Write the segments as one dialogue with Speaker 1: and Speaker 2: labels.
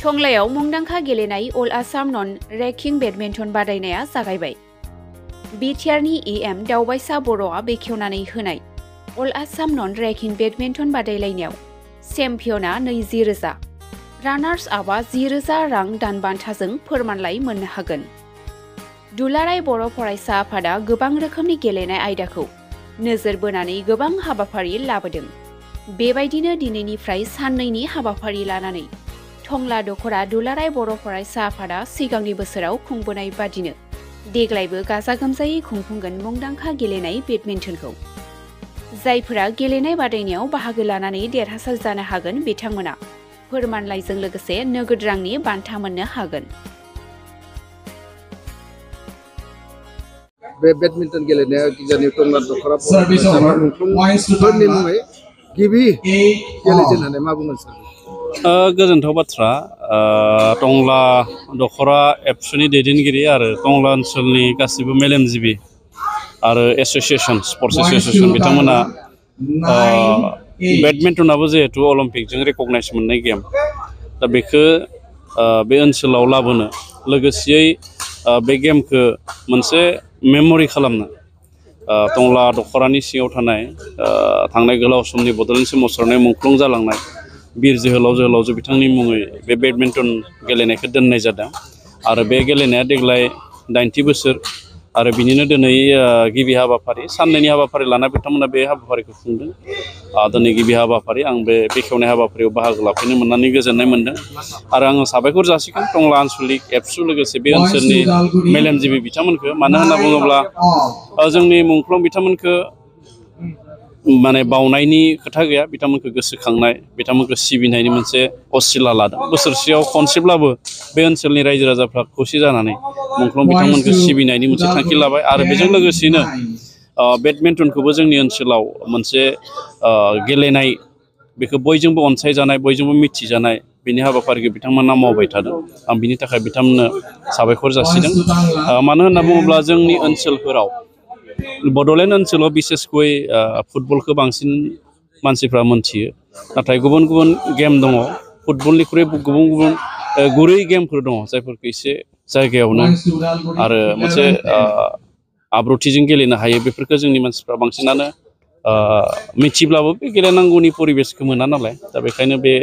Speaker 1: टंलायाव मुंदांखा गेलेनाय अल आसाम नन रेकिं बेडमिन्टन बादायनाया जागायबाय। बिटिआरनि एम दावबायसा बर'आ बेखेवनानै होनाय अल आसाम नन रेकिं बेडमिन्टन बादायलायनायाव चेम्पियना 20,000, रानार्स आपआ 10,000 रां दानबान्थाजों फोरमानलाइ मोननो हागोन। दुलाराय बर' फरायसा आफादा गोबां रोखोमनि गेलेनाय आयदाखौ नोजोर बोनानै गोबां हाबाफारि लाबोदों। बेबायदिनो दिनैनिफ्राय साननैनि हाबाफारि लानानै टंला दख'रा दुलाराय बर' फरायसा आफादा सिगांनि बोसोराव खुंबोनाय बादिनो देग्लायबो गाजा गोमजायै खुंफुंगोन मुंदांखा गेलेनाय बेडमिन्टनखौ। जायफोरा गेलेनाय बादायनायाव बाहागो लानानै देरहासार जानो हागोन बिथांमोना फोरमानलाइजों लोगोसे नोगोद रांनि बान्था मोननो हागोन।
Speaker 2: बे बेडमिन्टन गेलेनाया गिजानि टंला दख'रा मुंख्लंफोरनि मुङै गिबि गेलेजेननानै मा बुंगोन सार?
Speaker 3: गोजोनथाव बाथ्रा। टंला दख'रा एबसुनि दैदेनगिरि आरो टंला ओनसोलनि गासिबो मेलेमजिबि आरो एसोसिएसन स्पर्ट्स एसोसिएसन बिथांमोना बेडमिन्टनाबो जिहेतु अलिम्पिकजों रेकगनाइज मोननाय गेम, दा बेखौ बे ओनसोलाव लाबोनो लोगोसेयै बे गेमखौ मोनसे मेम'रि खालामनो टंला दख'रानि सिङाव थानाय थांनाय गोलाव समनि बड'लेण्ड सोमावसारनाय मुंख्लं जालांनाय बिर जोहोलाव जोहोलावजो बिथांनि मुङै बे बेडमिन्टन गेलेनायखौ दोननाय जादों। आरो बे गेलेनाया देग्लाय 90 बोसोर आरो बिनिनो दिनै गिबि हाबाफारि साननैनि हाबाफारि लाना बिथांमोना बे हाबाफारिखौ खुंदों। दिनै गिबि हाबाफारि आं बे बेखेवनाय हाबाफारियाव बाहागो लाफैनो मोननानै गोजोननाय मोन्दों आरो आङो साबायखर जासिगोन टंला आन्सलिक एबसु लोगोसे बे ओनसोलनि मेलेमजिबि बिथांमोनखौ। मानो होनना बुङोब्ला जोंनि मुंख्लं बिथांमोनखौ माने बावनायनि खोथा गैया, बिथांमोनखौ गोसोखांनाय, बिथांमोनखौ सिबिनायनि मोनसे असिला लादों। बोसोरसेयाव खनसेब्लाबो बे ओनसोलनि रायजो राजाफ्रा खौसे जानानै मुंख्लं बिथांमोनखौ सिबिनायनि मोनसे थांखि लाबाय आरो बेजों लोगोसेनो बेडमिन्टनखौबो जोंनि ओनसोलाव मोनसे गेलेनाय, बेखौ बयजोंबो अनसायजानाय, बयजोंबो मिथिजानाय बिनि हाबाफारिखौ बिथांमोना मावबाय थादों। आं बिनि थाखाय बिथांमोननो साबायखर जासिदों। मानो होनना बुङोब्ला जोंनि ओनसोलफोराव बड'लेण्ड ओनसोलाव बिसेसकय फुटबलखौ बांसिन मानसिफ्रा मोनथियो, नाथाय गुबुन गुबुन गेम दङ, फुटबलनिख्रुइ गुबुन गुबुन गुरै गेमफोर दङ जायफोरखौ एसे जायगायावनो आरो मोनसे आब्रुथिजों गेलेनो हायो। बेफोरखौ जोंनि मानसिफ्रा बांसिनानो मिथिब्लाबो बे गेलेनांगौनि परिबेसखौ मोना नालाय, दा बेखायनो बे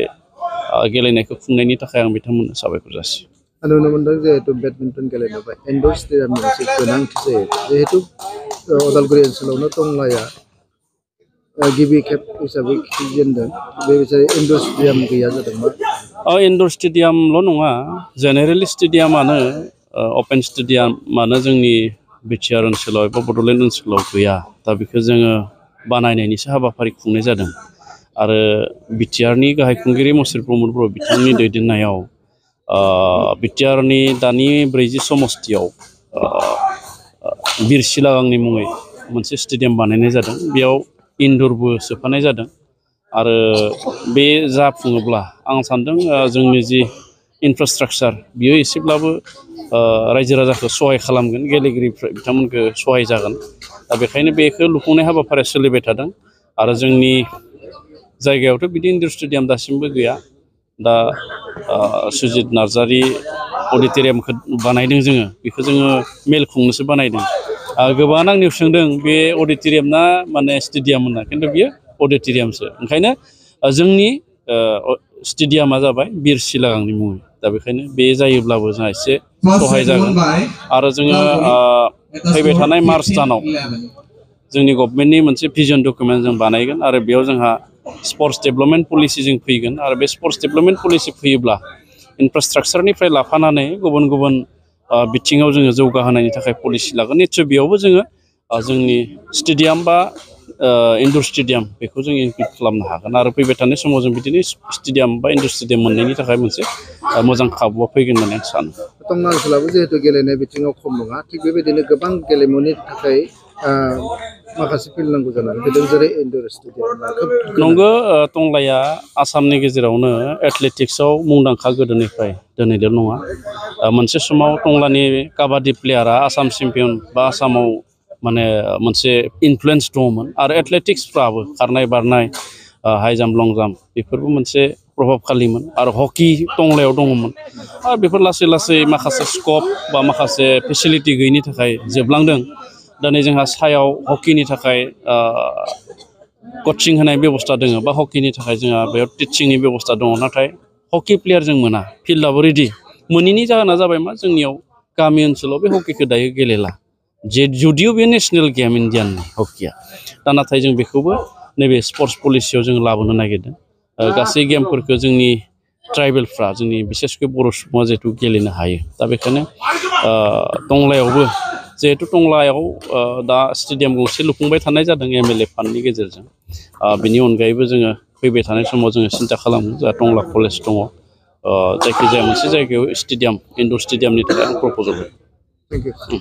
Speaker 3: गेलेनायखौ खुंनायनि थाखाय आं बिथांमोननो साबायखर जासियो।
Speaker 2: नुनो मोनदों जिहेतु बेडमिन्टन गेलेनोबा इनड'र स्टेडियामनि मोनसे गोनांथि जायो। जिहेतु उदालगुरि ओनसोलावनो टंलाया गिबि खेब हिसाबै खिजेनदों, बे इनड'र स्टेडियाम गैया जादोंमोन।
Speaker 3: इनड'र स्टेडियामल' नङा, जेनेरेलि स्टेडियामानो अपेन स्टेडियामानो जोंनि बिटिआर ओनसोलाव एबा बड'लेण्ड ओनसोलाव गैया। दा बेखौ जोङो बानायनायनिसो हाबाफारि खुंनाय जादों आरो बिटिआरनि गाहाय खुंगिरि मसिर प्रमद बर' बिथांनि दैदेननायाव बिटिआरनि दानि 40 समस्तियाव बिर सिलागांनि मुङै मोनसे स्टेडियाम बानायनाय जादों। बेयाव इनडरबो सोफानाय जादों आरो बे जाफुङोब्ला आं सान्दों जोंनि जि इनफ्रास्ट्राक्चार बियो एसेब्लाबो रायजो राजाखौ सहाय खालामगोन, गेलेगिरि बिथांमोनखौ सहाय जागोन। दा बेखायनो बेखौ लुफुंनाय हाबाफारिया सोलिबाय थादों आरो जोंनि जायगायावथ' बिदि इनड'र स्टेडियाम दासिमबो गैया। दा सुजित नार्जारि अडिट'रियामखौ बानायदों जोङो, बेखौ जोङो मेल खुंनोसो बानायदों। गोबाङानो आंनियाव सोंदों बे अडिट'रियाम ना माने स्टेडियाम होनना, खिन्थु बियो अडिट'रियामसो। ओंखायनो जोंनि स्टेडियामा जाबाय बिर सिलागांनि मुङै। दा बेखायनो बे जायोब्लाबो जोंहा एसे सहाय जागोन आरो जोङो फैबाय थानाय मार्च दानाव जोंनि गभर्नमेन्टनि मोनसे भिजन डकुमेन्ट जों बानायगोन आरो बेयाव जोंहा स्पर्ट्स डेभेलपमेन्ट पलिसि जों फैगोन आरो बे स्पर्ट्स डेभेलपमेन्ट पलिसि फैयोब्ला इनफ्रास्ट्राक्चारनिफ्राय लाफानानै गुबुन गुबुन बिथिङाव जोङो जौगाहोनायनि थाखाय पलिसि लागोन। निस्सय बेयावबो जोङो जोंनि स्टेडियाम बा इनड'र स्टेडियाम बेखौ जों इनक्लुड खालामनो हागोन आरो फैबाय थानाय समाव जों बिदिनो स्टेडियाम बा इनड'र स्टेडियाम मोननायनि थाखाय मोनसे मोजां खाबुआ फैगोन होननानै आं सानो।
Speaker 2: टंला ओनसोलावबो जिहेतु गेलेनाय बिथिङाव खम नङा, थिग बेबायदिनो गोबां गेलेमुनि थाखाय माखासे फिल्ड नांगौ जानानै फैदों, जेरै इनड'र स्टेडियाम।
Speaker 3: नंगौ, टंलाया आसामनि गेजेरावनो एथलेटिक्सआव मुंदांखा गोदोनिफ्राय, दिनैल' नङा। मोनसे समाव टंलानि काबादि प्लेयारा आसाम चेम्पियन बा आसामाव माने मोनसे इनफ्लुयेन्स दङमोन आरो एथलेटिक्सफ्राबो खारनाय बारनाय हाइ जाम्प लं जाम्प बेफोरबो मोनसे प्रभाबखालिमोन आरो हकि टंलायाव दङमोन आरो बेफोर लासै लासै माखासे स्कप बा माखासे फेसिलिटि गैयिनि थाखाय जोबलांदों दिनै जोंहा सायाव हकिनि थाखाय कचिं होनाय बेबस्था दङ बा हकिनि थाखाय जोंहा बेयाव टिचिंनि बेबस्था दङ नाथाय हकि प्लेयार जों मोना फिल्डआबो रेडि मोनैनि जाहोना जाबाय मा जोंनियाव गामि ओनसोलाव बे हकिखौ दायो गेलेला जुदिअ बे नेशनेल गेम इण्डियाननि हकिया दा नाथाय जों बेखौबो नैबे स्पर्ट्स पलिसियाव जों लाबोनो नागिरदों गासै गेमफोरखौ जोंनि ट्राइबेलफ्रा जोंनि बिसेसकै बर' सुबुङा जिहेतु गेलेनो हायो दा बेखायनो टंलायावबो जिहेतु टंलायाव दा स्टेडियाम गंसे लुफुंबाय थानाय जादों MLA फान्डनि गेजेरजों बिनि अनगायैबो जोङो फैबाय थानाय समाव जोङो सिन्था खालामो जोंहा टंला कलेज दङ जायखिजाया मोनसे जायगायाव स्टेडियाम इनड'र स्टेडियामनि थाखाय आं प्रप'जाल होदों
Speaker 2: थेंक इउ